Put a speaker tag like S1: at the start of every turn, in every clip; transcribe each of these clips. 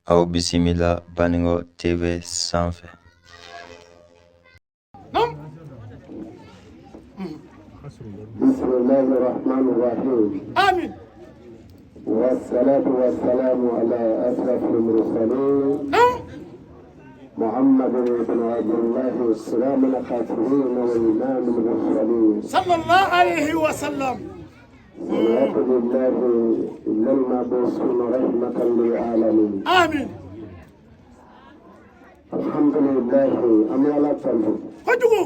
S1: Aw bisimila Banikɔ TV sanfɛ.
S2: بسم الله الرحمن الرحيم.
S3: آمين.
S2: والصلاة والسلام على أشرف المرسلين.
S3: نعم.
S2: محمد بن عبد الله السلام الخاتمين والإمام المرسلين.
S3: صلى الله عليه وسلم.
S2: صلوات الله للمبعوثين رحمة للعالمين.
S3: آمين.
S2: الحمد لله an bɛ Ala tanu.
S3: Kojugu.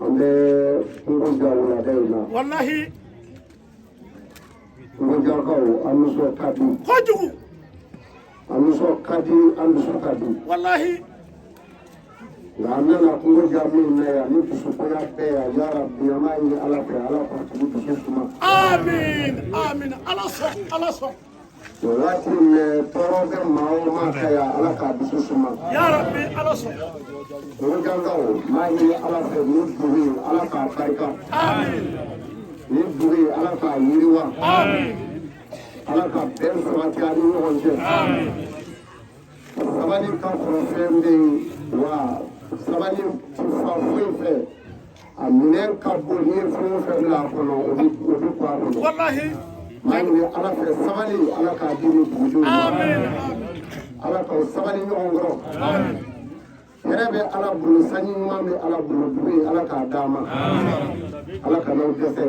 S2: An bɛ kungo ja wulada in na.
S3: Wallahi.
S2: Kungojakaw, an nisɔn ka di.
S3: Kojugu.
S2: An nisɔn ka di, an dusu ka di.
S3: Wallahi.
S2: Nka an nana kungo ja min na yan ni dusukoya bɛɛ yan, yarabi, an b'a ɲini Ala fɛ, Ala k'a tigi dusu suma.
S3: Amin. Amin. Ala sɔn, Ala sɔn.
S2: O waati in mɛ tɔɔrɔ bɛ maa o maa kan yan, Ala k'a dusu suma.
S3: Ya Rabbi, Ala sɔn.
S2: Kungojakaw, n b'a ɲini Ala fɛ, nin dugu in, Ala k'a barika.
S3: Amin.
S2: Nin dugu in, Ala k'a yiriwa.
S3: Amin.
S2: Ala ka bɛn sabati an ni ɲɔgɔn cɛ.
S3: Amin.
S2: Sabali ka kɔrɔ fɛn bɛ yen wa sabali ti fa foyi fɛ, a minɛn ka bon, n'i ye fɛn o fɛn bila a kɔnɔ, o bi bɔ a kɔnɔ.
S3: Wallahi.
S2: N b'a ɲini Ala fɛ, sabali, Ala k'a di ni dugudenw ma.
S3: Amin. Amin.
S2: Ala k'aw sabali ɲɔgɔn kɔrɔ.
S3: Amin.
S2: Hɛrɛ bɛ Ala bolo, sanji ɲuman bɛ Ala bolo, dugu in, Ala k'a d'a ma. Ala kan'aw dɛsɛ.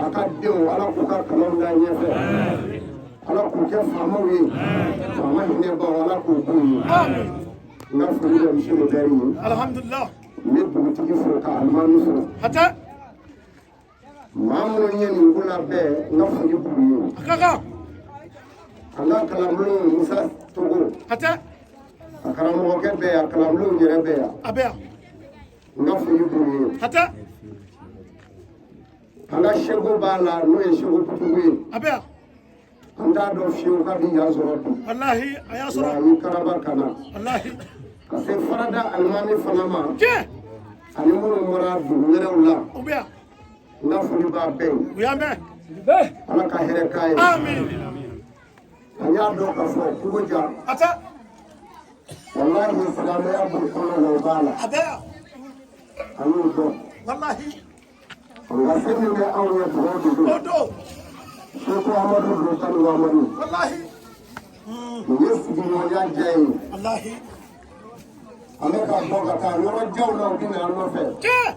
S2: A ka denw, Ala k'u ka kalanw da ɲɛfɛ. Ala k'u kɛ faamaw ye, faama hinɛbaw, Ala k'u b'u ye.
S3: Amin.
S2: N ka foli bɛ monsieur le maire ye.
S3: Alhamdulillah.
S2: N bɛ dugutigi fo ka alimami fo.
S3: Hatɛ.
S2: Maa minnu ye nin ko labɛn, n ka foli b'u ye.
S3: A ka kan.
S2: An ka kalanbulon, Musa Togo.
S3: Hatɛ.
S2: A karamɔgɔkɛ bɛ yan, kalanbulon yɛrɛ bɛ yan.
S3: A bɛ yan.
S2: N ka foli b'u ye.
S3: Hatɛ.
S2: An ka seko b'a la, n'o ye seko kutubu ye.
S3: A bɛ yan.
S2: An t'a dɔn fiyewu k'a bɛ yan sɔrɔ bi.
S3: Wallahi, a y'a
S2: Nka
S3: sɔrɔ.
S2: ni karaba ka na.
S3: Wallahi.
S2: Ka se farada alimami fana ma.
S3: Tiɲɛ.
S2: Ani minnu bɔra dugu wɛrɛw la.
S3: O bɛ yan.
S2: N ka foli b'a bɛɛ ye.
S3: U y'an mɛn.
S2: Ala ka hɛrɛ k'a ye.
S3: Amin.
S2: An y'a dɔn k'a fɔ kungo ja.
S3: Hatɛ.
S2: Walahi, silamɛya b'o kɔnɔ wa o b'a la.
S3: A bɛ yan.
S2: An y'o dɔn.
S3: Wallahi.
S2: Nka fɛn min bɛ anw ye, dugawu de don.
S3: O don.
S2: Seko Amadu don, Sanu Amadu.
S3: Wallahi.
S2: Nin ye sigiɲɔgɔnya diya ye.
S3: Wallahi.
S2: An bɛ ka bɔ ka taa yɔrɔ janw na, u bɛ na an nɔfɛ.
S3: Tiɲɛ.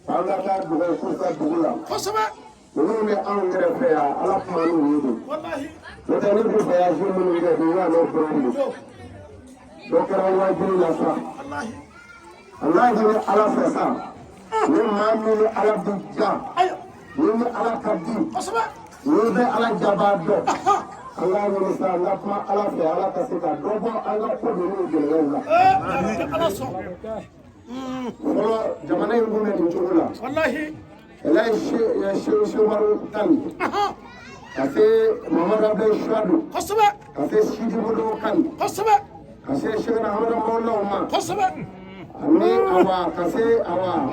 S2: K'an ka taa dugawu k'u ka dugu la.
S3: Kosɛbɛ.
S2: Ninnu bɛ anw kɛrɛfɛ yan, Ala kuma n'u ye de.
S3: Wallahi.
S2: N'o tɛ ne bɛ voyage minnu kɛ, nin y'ale dɔrɔn de.
S3: Do.
S2: Dɔ kɛra wajibi la sa.
S3: Wallahi.
S2: An k'a ɲini Ala fɛ sa. Ni maa min ni Ala bi ja.
S3: Ayiwa.
S2: Ni ni Ala ka di.
S3: Kosɛbɛ.
S2: Ni bɛ Ala jabaa dɔn.
S3: Ahan.
S2: An k'a ɲini sa, an ka kuma Ala fɛ, Ala ka se ka dɔ bɔ an ka ko ninnu gɛlɛyaw la.
S3: Ee, ya Rabbi, Ala sɔn.
S2: Fɔlɔ, jamana in kun bɛ nin cogo la.
S3: Wallahi.
S2: Ɛlayi Seku Umaru Kani.
S3: Ahan.
S2: Ka se Mamadu Abudulayi Suwadu.
S3: Kosɛbɛ.
S2: Ka se Sidi Modibo Kani.
S3: Kosɛbɛ.
S2: Ka se Sɛkina Amadu Mawulaw ma.
S3: Kosɛbɛ.
S2: Ani awa ka se awa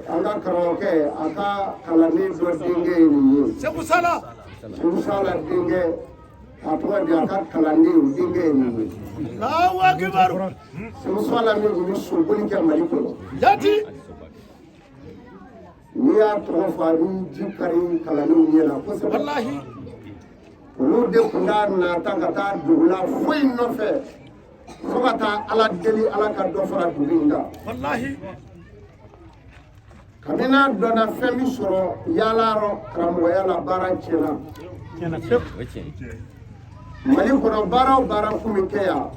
S2: an ka karamɔgɔkɛ, a ka kalanden dɔ denkɛ ye nin ye.
S3: Seku Sala.
S2: Seku Sala denkɛ, a tɔgɔ di, a ka kalanden denkɛ ye nin ye.
S3: Allahu akbar.
S2: Seku Sala min tun bɛ soboli kɛ Mali kɔnɔ.
S3: Jati.
S2: N'i y'a tɔgɔ fɔ, a b'i ji kari kalandenw ɲɛ la kosɛbɛ.
S3: Wallahi.
S2: Olu de tun t'a nata ka taa dugu la foyi nɔfɛ fo ka taa Ala deli, Ala ka dɔ fara dugu in kan.
S3: Wallahi.
S2: Kabini n'a dɔnna fɛn min sɔrɔ yaala rɔ, karamɔgɔya la, baara tiɲɛna Mali kɔnɔ. Baara o baara kun bɛ kɛ yan,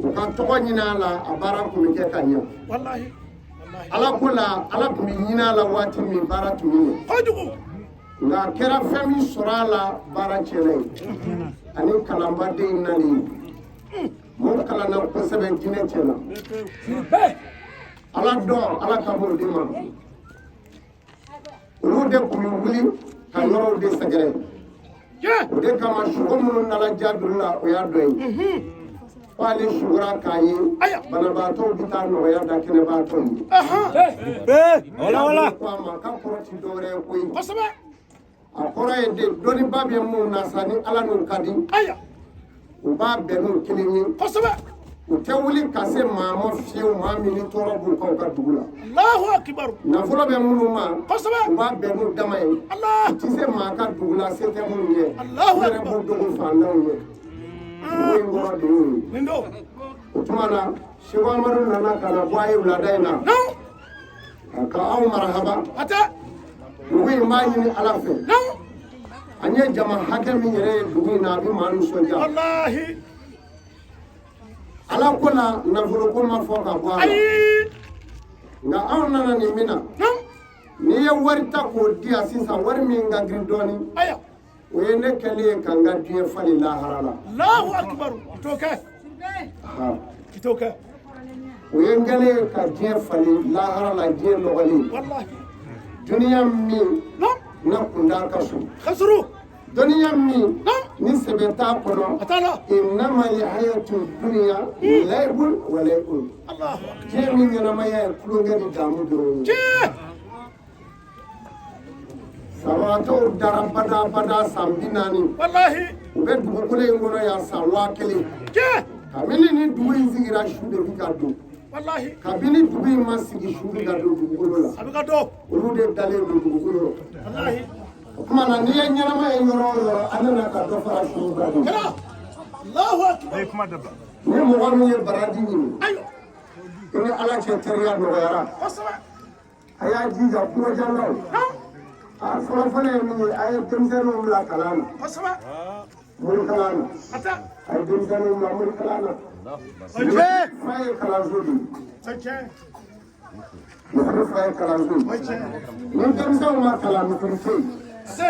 S2: u ka tɔgɔ ɲini a la, a baara kun bɛ kɛ ka ɲɛ.
S3: Wallahi. Wallahi.
S2: Ala ko la, Ala tun bɛ ɲini a la waati min, baara tun bɛ ɲɛ.
S3: Kojugu.
S2: Nka a kɛra fɛn min sɔrɔ a la, baara tiɲɛna ye. Ani kalanbaden in nalen, mun kalanna kosɛbɛ, jinɛ tiɲɛna. Ala dɔn, Ala ka b'o de ma. Olu de tun bɛ wuli ka yɔrɔw de sɛgɛrɛ.
S3: Tiɲɛ.
S2: O de kama sugo minnu nana jaduru la, o y'a dɔ ye ko ale sugora k'a ye
S3: Aya.
S2: banabaatɔw bɛ taa nɔgɔya da kɛnɛbaatɔw ye.
S3: Ahan.
S4: Wala wala.
S2: Ko a ma k'a kɔrɔ ti dɔwɛrɛ ye koyi.
S3: Kosɛbɛ.
S2: A A kɔrɔ ye de dɔnniba bɛ mun na sa ni Ala n'u ka di, u b'a bɛn n'u kelen ye.
S3: Kosɛbɛ.
S2: U tɛ wuli ka se maa ma fiyewu, maa min ni tɔɔrɔ b'u kan u ka dugu la.
S3: Allahu akibaru.
S2: Nafolo bɛ minnu ma,
S3: Kosɛbɛ.
S2: u b'a bɛn n'u dama ye.
S3: Allah.
S2: U tɛ se maa ka dugu la se tɛ minnu ye.
S3: Allahu
S2: U yɛrɛ
S3: akbar.
S2: b'u dogo fantanw ye. Dugu in kɔrɔ de y'o ye.
S3: Nin don.
S2: O tuma na Seko Amadu nana ka na bɔ a ye wulada in na.
S3: Naam.
S2: A ka anw marahaba.
S3: A tɛ.
S2: Dugu in b'a ɲini Ala fɛ.
S3: Naam.
S2: An ye jama hakɛ min yɛrɛ ye dugu in na, a bɛ maa nisɔndiya.
S3: Wallahi.
S2: Ala ko la nafolo ko ma fɔ ka bɔ a la.
S3: Ayi.
S2: Nka anw nana nin min na,
S3: Naam.
S2: n'i ye wari ta k'o di yan sisan, wari min ka girin dɔɔnin,
S3: Aya.
S2: o ye ne kɛlen ye ka n ka diɲɛ falen lahara la.
S3: Allahu akibaru. I t'o kɛ.
S2: Ha.
S3: I t'o kɛ.
S2: O ye n kɛlen ye ka diɲɛ falen lahara la, diɲɛ nɔgɔlen.
S3: Wallahi.
S2: Duniya min
S3: Naam.
S2: na kunda ka so.
S3: Kasuru.
S2: Dɔnniya min
S3: Naam.
S2: ni sɛbɛn t'a kɔnɔ.
S3: A t'a la.
S2: Innama alhayatu dunya laibun wa laibun.
S3: Allahu akbar.
S2: Diɲɛ min ɲɛnamaya ye tulonkɛ ni damu dɔrɔn ye.
S3: Tiɲɛ.
S2: Sabaatɔw dara bada bada san 40.
S3: Wallahi.
S2: U bɛ dugukolo in kɔnɔ yan san 1000.
S3: Tiɲɛ.
S2: Kabini ni dugu in sigira, su de bɛ ka don.
S3: Wallahi.
S2: Kabini dugu in ma sigi, su bɛ ka don dugukolo la.
S3: A bɛ ka dɔn.
S2: Olu de dalen don dugukolo la.
S3: Wallahi.
S2: O tuma na n'i ye ɲɛnama ye yɔrɔ o yɔrɔ, an nana ka dɔ fara su kan de.
S3: Kɛra. Allahu akbar.
S2: Ni mɔgɔ min ye baraji ɲini,
S3: Ayiwa.
S2: i ni Ala cɛ teriya nɔgɔyara.
S3: Kosɛbɛ.
S2: A y'a jija kumajannaw.
S3: Naam.
S2: A fɔlɔ fɔlɔ ye min ye, a ye denmisɛnninw bila kalan na.
S3: Kosɛbɛ.
S2: Morikalan na.
S3: A tɛ.
S2: A ye denmisɛnninw bila morikalan na.
S3: Tiɲɛ.
S2: Fa ye kalanso de ye.
S3: Tiɲɛ.
S2: Misiri fa ye kalanso ye. Ni denmisɛnw ma kalan, misiri tɛ yen.
S3: Se.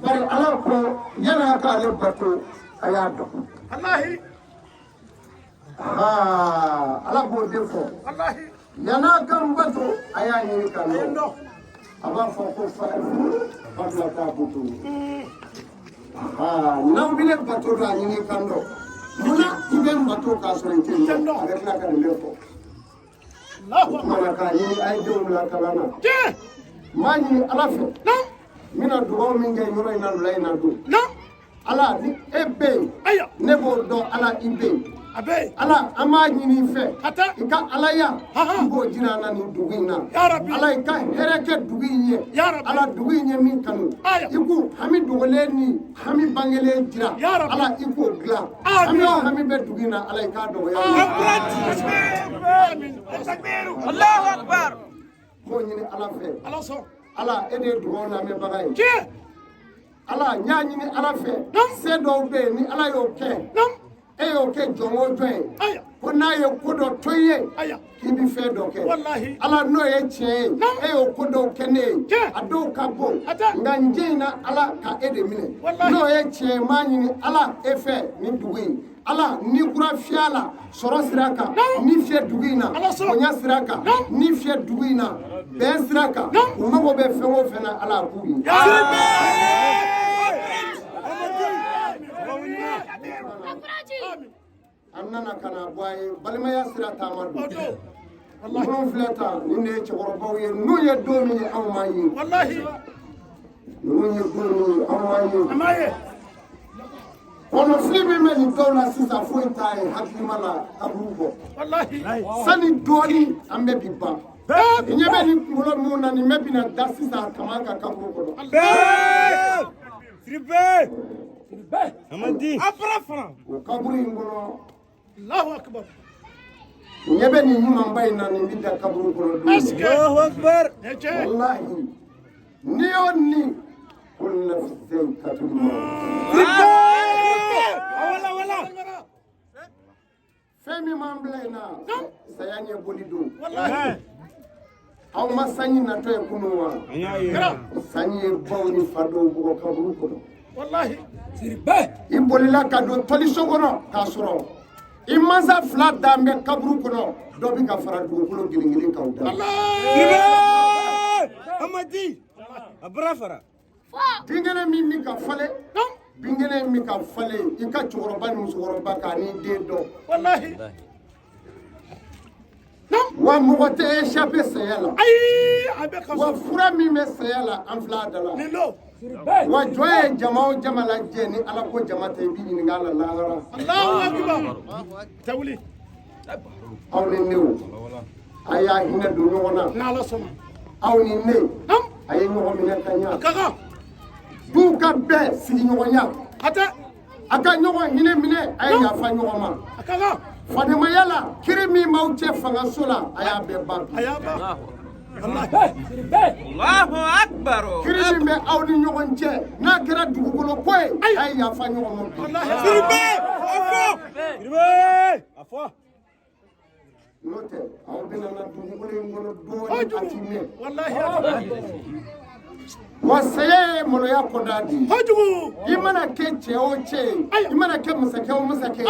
S2: Bari Ala ko yan'a k'ale bato, a y'a dɔn.
S3: Wallahi.
S2: Aa, Ala b'o de fɔ.
S3: Wallahi.
S2: Yan'a ka n bato, a y'a ɲini ka
S3: A ye
S2: dɔn.
S3: dɔn.
S2: A b'a fɔ ko fa kabila t'a bato. Aa, n'aw bɛ ne bato dɔn, a ɲini ka dɔn. Munna i bɛ n bato k'a sɔrɔ i tɛ n dɔn? A bɛ tila ka nin bɛɛ fɔ.
S3: Allahu
S2: O
S3: akbar.
S2: tuma na k'a ɲini a ye denw bila kalan na.
S3: Tiɲɛ.
S2: N b'a ɲini Ala fɛ.
S3: Naam.
S2: N bɛna dugawu min kɛ yɔrɔ in na, wula in na don.
S3: Naam.
S2: Ala ni e bɛ yen.
S3: Ayiwa.
S2: Ne b'o dɔn, Ala i bɛ yen.
S3: A bɛ yen.
S2: Ala an b'a ɲini i fɛ.
S3: A tɛ.
S2: I ka Alaya.
S3: Ahan.
S2: I b'o jira an na nin dugu in na.
S3: Ya Rabbi.
S2: Ala i ka hɛrɛ kɛ dugu in ye.
S3: Ya Rabbi.
S2: Ala dugu in ye min kanu.
S3: Aya.
S2: I k'u hami dogolen ni hami bangelen jira.
S3: Ya Rabbi.
S2: Ala i k'o dilan.
S3: Amin.
S2: Hami o hami bɛ dugu in na, Ala i k'a dɔgɔya.
S3: Amin.
S4: Allahu Akbar.
S2: N b'o ɲini Ala fɛ.
S3: Ala sɔn.
S2: Ala e de ye dugawu lamɛnbaga ye.
S3: Tiɲɛ.
S2: Ala n y'a ɲini Ala fɛ.
S3: Naam.
S2: Se dɔw bɛ yen ni Ala y'o kɛ.
S3: Naam.
S2: E y'o kɛ jɔn o jɔn ye.
S3: Ayiwa.
S2: Ko n'a ye ko dɔ to i ye.
S3: Ayiwa.
S2: K'i bɛ fɛn dɔ kɛ.
S3: Walahi.
S2: Ala n'o ye tiɲɛ ye.
S3: Naam.
S2: E y'o ko dɔw kɛ ne ye.
S3: Tiɲɛ.
S2: A dɔw ka bon.
S3: A tɛ.
S2: Nka n jɛ in na Ala ka e de minɛ.
S3: Walahi.
S2: N'o ye tiɲɛ ye, n b'a ɲini Ala e fɛ nin dugu in. Ala ni kura fiyɛ la sɔrɔ sira kan.
S3: Naam.
S2: Ni fiyɛ dugu in na.
S3: Ala sɔn.
S2: Bonya sira kan.
S3: Naam.
S2: Ni fiyɛ dugu in na. Bɛn sira kan.
S3: Naam.
S2: U mago bɛ fɛn o fɛn na, Ala k'u ye.
S3: Amin.
S2: An nana ka na bɔ a ye balimaya sira taama
S3: O
S2: don.
S3: don. Wallahi.
S2: Minnu filɛ tan, nin de ye cɛkɔrɔbaw ye, n'u ye don min ye anw m'a ye.
S3: Wallahi.
S2: Ninnu ye don min ye anw m'a ye.
S3: A m'a ye.
S2: Kɔnɔfili min bɛ nin dɔw la sisan, foyi t'a ye hakilima la kaburu bɔ.
S3: Wallahi.
S2: Sani dɔɔni an bɛ bi ban. I ɲɛ bɛ nin kunkolo minnu na, nin bɛ bɛna da sisan kama ka kaburu kɔnɔ. O kaburu in kɔnɔ,
S3: Allahu akbar.
S2: ɲɛ bɛ nin ɲumanba in na, nin bɛ da kaburu kɔnɔ don min.
S3: Est-ce que. Nin ye tiɲɛ ye.
S2: Walahi n'i y'o ni ko nafsi katul maut. Fɛn min m'an bila yen na, saya ɲɛ boli don.
S3: Wallahi.
S2: Aw ma sanji natɔ ye kunun wa?
S3: Kɛra.
S2: Sanji ye baw ni fa dɔw bugɔ kaburu kɔnɔ.
S3: Wallahi.
S2: I bolila ka don tɔliso kɔnɔ k'a sɔrɔ i mansa fila dan bɛ kaburu kɔnɔ, dɔ bɛ ka fara dugukolo kelen kelen kan o da. Binkɛnɛ min bɛ ka falen,
S3: Naam.
S2: binkɛnɛ min bɛ ka falen, i ka cɛkɔrɔba ni musokɔrɔba k'a n'i den dɔn.
S3: Wallahi. Naam.
S2: Wa mɔgɔ tɛ échappé saya la.
S3: Ayi, a bɛ ka
S2: Wa fura min bɛ saya la, an filɛ a da la.
S3: Nin don.
S2: Wa jɔn ye jama o jama lajɛ, ni Ala ko jama tɛ, i b'i ɲininka a la lahara.
S3: Allahu akbar. Tɛ wuli.
S2: Aw ni ne, o a y'a hinɛ don ɲɔgɔn na.
S3: N'Ala sɔnna.
S2: Aw ni ne,
S3: Nam.
S2: a ye ɲɔgɔn minɛ ka ɲa.
S3: Ka kan.
S2: Duw ka bɛn, sigiɲɔgɔnya.
S3: A tɛ.
S2: A ka ɲɔgɔn hinɛ minɛ, a ye yafa ɲɔgɔn ma.
S3: A ka kan.
S2: Fademaya la, kiri min b'aw cɛ fangaso la, a y'a bɛɛ ban bi.
S3: A y'a ban. Wallahi.
S4: Allahu akbar.
S2: Kiri min bɛ aw ni ɲɔgɔn cɛ, n'a kɛra dugukolo ko ye, a ye yafa ɲɔgɔn ma bi.
S3: Wallahi.
S2: N'o tɛ, aw bɛna na dugukolo in kɔnɔ dɔɔnin, a ti mɛn.
S3: Wallahi, a tɛ.
S2: Wa saya ye maloya kɔda de ye.
S3: Kojugu.
S2: I mana kɛ cɛ o cɛ ye, i mana kɛ masakɛ o masakɛ ye,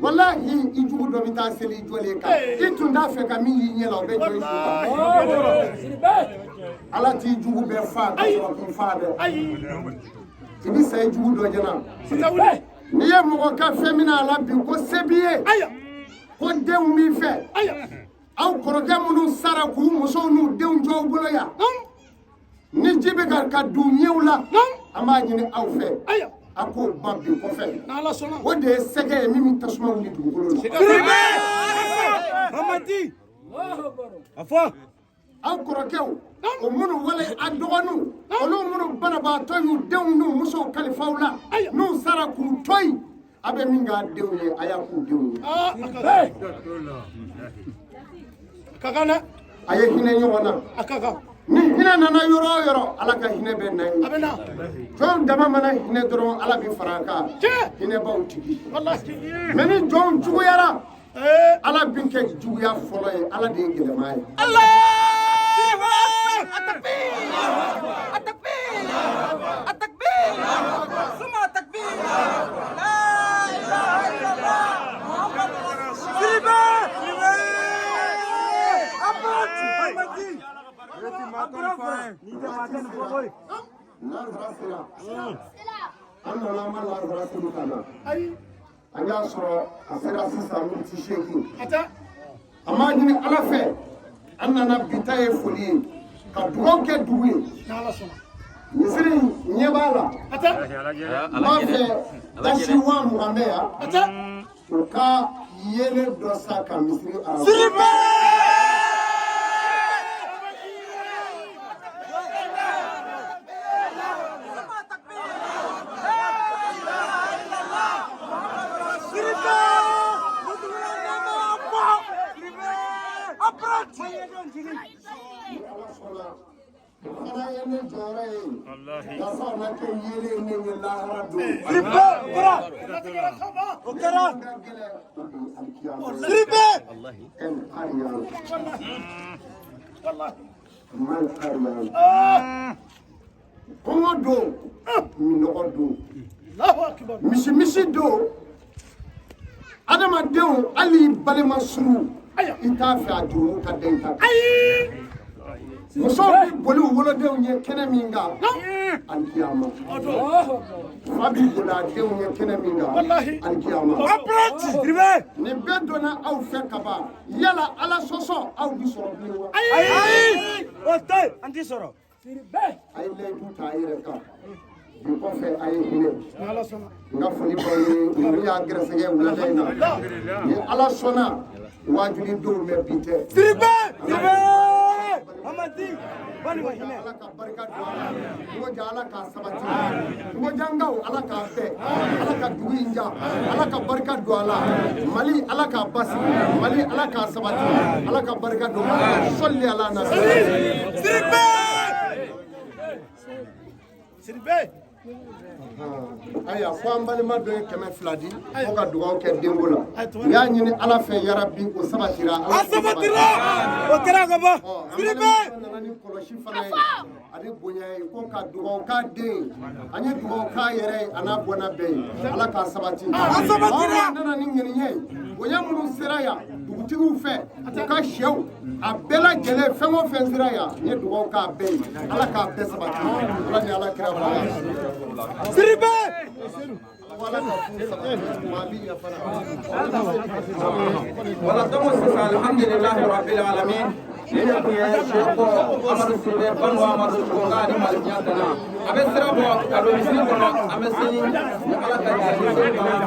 S2: walahi, i jugu dɔ bɛ taa seli i jɔlen kan, i tun t'a fɛ ka min y'i ɲɛ la, o bɛ jɔ i su kan. Ala t'i jugu bɛɛ fa ka sɔrɔ k'i fa dɛ.
S3: Ayi.
S2: I bɛ sa i jugu dɔ ɲɛna.
S3: Tɛ wuli.
S2: N'i ye mɔgɔ ka fɛn minɛ a la bi ko se b'i ye,
S3: Ayiwa.
S2: ko denw b'i fɛ,
S3: Ayiwa.
S2: aw kɔrɔkɛ minnu sara k'u musow n'u denw jɔ aw bolo yan, ni ji bɛ ka don ɲɛw la, an b'a ɲini aw fɛ,
S3: Ayiwa.
S2: a k'o ban bi kɔfɛ.
S3: N'Ala sɔnna.
S2: O de ye sɛgɛ ye min bɛ tasuma wuli dugukolo la.
S5: Mamadi. A fɔ.
S2: Aw kɔrɔkɛw o minnu, wale a dɔgɔninw, olu minnu banabaatɔ y'u denw n'u musow kalifaw la, n'u sara k'u to yen, a bɛ min k'a denw ye, a y'a k'u denw ye.
S3: Aa, a ka kan. A ka kan dɛ.
S2: A ye hinɛ ɲɔgɔn na.
S3: A ka kan.
S2: Ni hinɛ nana yɔrɔ o yɔrɔ, Ala ka hinɛ bɛ na
S3: A
S2: yen.
S3: bɛ na.
S2: Jɔnw dama mana hinɛ dɔrɔn, Ala bɛ fara a kan.
S3: Tiɲɛ.
S2: Hinɛbaw tigi.
S3: Wallahi.
S2: Mɛ ni jɔnw juguyara,
S3: Ee.
S2: Ala bɛ kɛ juguya fɔlɔ ye, Ala de ye gɛlɛma ye.
S4: Allahu akbar. At-takbir. At-takbir. At-takbir. Summa at-takbir. La ilaha illallah. Muhammadur Rasulullah.
S5: Mamadi.
S2: Nanzara sera, an nana, an ma nanzara seli ka na.
S3: Ayi.
S2: An y'a sɔrɔ a sera sisan miniti 8.
S3: A tɛ.
S2: An b'a ɲini Ala fɛ, an nana bi ta ye foli ye, ka dugawu kɛ dugu ye.
S3: N'Ala sɔnna.
S2: Misiri in ɲɛ b'a la.
S3: A tɛ.
S2: N b'a fɛ tasi 20,000 bɛ yan,
S3: A tɛ.
S2: u ka yelen dɔ sa ka misiri arabu.
S4: Summa at-takbir. La ilaha illallah. Muhammadur Rasulullah.
S2: Ni Ala sɔnna, o fana ye ne jɔyɔrɔ ye. Yaasa o na kɛ yelen ne ye lahara don.
S3: Latigɛra ka ban.
S5: O kɛra.
S2: Ka gɛlɛn o don alikiyama.
S5: Siribe.
S2: El qariya.
S3: Wallahi.
S2: Mal qariya. Kɔngɔ don, minɔgɔ don.
S3: Allahu akbar.
S2: Misi misi don, adamadenw, hali i balima suru,
S3: Ayiwa.
S2: i t'a fɛ a jurumu ka da i ta kan.
S3: Ayi.
S2: Musow bɛ boli u wolodenw ye kɛnɛ min kan alikiyama,
S3: O don.
S2: fa b'i boli a denw ye kɛnɛ min kan
S3: Wallahi.
S2: alikiyama.
S5: Apprenti. Siribe.
S2: Nin bɛɛ donna aw fɛ ka ban, yala Ala sɔsɔ aw bi sɔrɔ bilen wa?
S5: Ayi. O tɛ. An ti sɔrɔ.
S2: A ye layidu ta a yɛrɛ kan, bi kɔfɛ a ye hinɛ.
S3: N'Ala sɔnna.
S2: N ka foli b'aw ye, ninnu y'a gɛrɛsɛgɛ wulada in na. Ni Ala sɔnna, wajuli denw bɛ bi tɛ.
S5: Siribe. Siribe. Mamadi. Bani ma hinɛ.
S2: Ala ka barika don a la. Dugu ja, Ala k'a sabati. Dugu jankaw, Ala k'a fɛ, Ala ka dugu in ja, Ala ka barika don a la. Mali, Ala k'a basigi. Mali, Ala k'a sabati. Ala ka barika don a la. Sɔli ala na.
S5: Siribe.
S3: Siribe.
S2: Ayiwa, fo an balima dɔ ye 200 di ko ka dugawu kɛ denko la. U y'a ɲini Ala fɛ, yarabi, o sabatira.
S5: A sabatira. O kɛra ka ban.
S2: Siribe
S5: Siribe.
S2: nana ni kɔlɔsi fana ye ani bonya ye, ko ka dugawu k'a den ye, an ye dugawu k'a yɛrɛ ye, a n'a bɔnna bɛɛ ye, Ala k'a sabati.
S5: A sabatira.
S2: Maa minnu nana ni ŋaniya ye, bonya minnu sera yan dugutigiw fɛ, u ka sɛw, a bɛɛ lajɛlen, fɛn o fɛn sera yan, n ye dugawu k'a bɛɛ ye, Ala k'a bɛɛ sabati, Ala ni Ala kira bonya.
S5: Siribe.
S2: Ala ka furu sabati maa bi ɲɛ fana.
S6: Wala donc sisan, alhamdulilahi rabbil alamin, ni ne tun ye Seko Amadu Sidibe, Banu Amadu Sogoka ni Malikiya tana, a bɛ sira bɔ ka don misiri kɔnɔ. An bɛ seli ni Ala ka jɛ ni seli banna.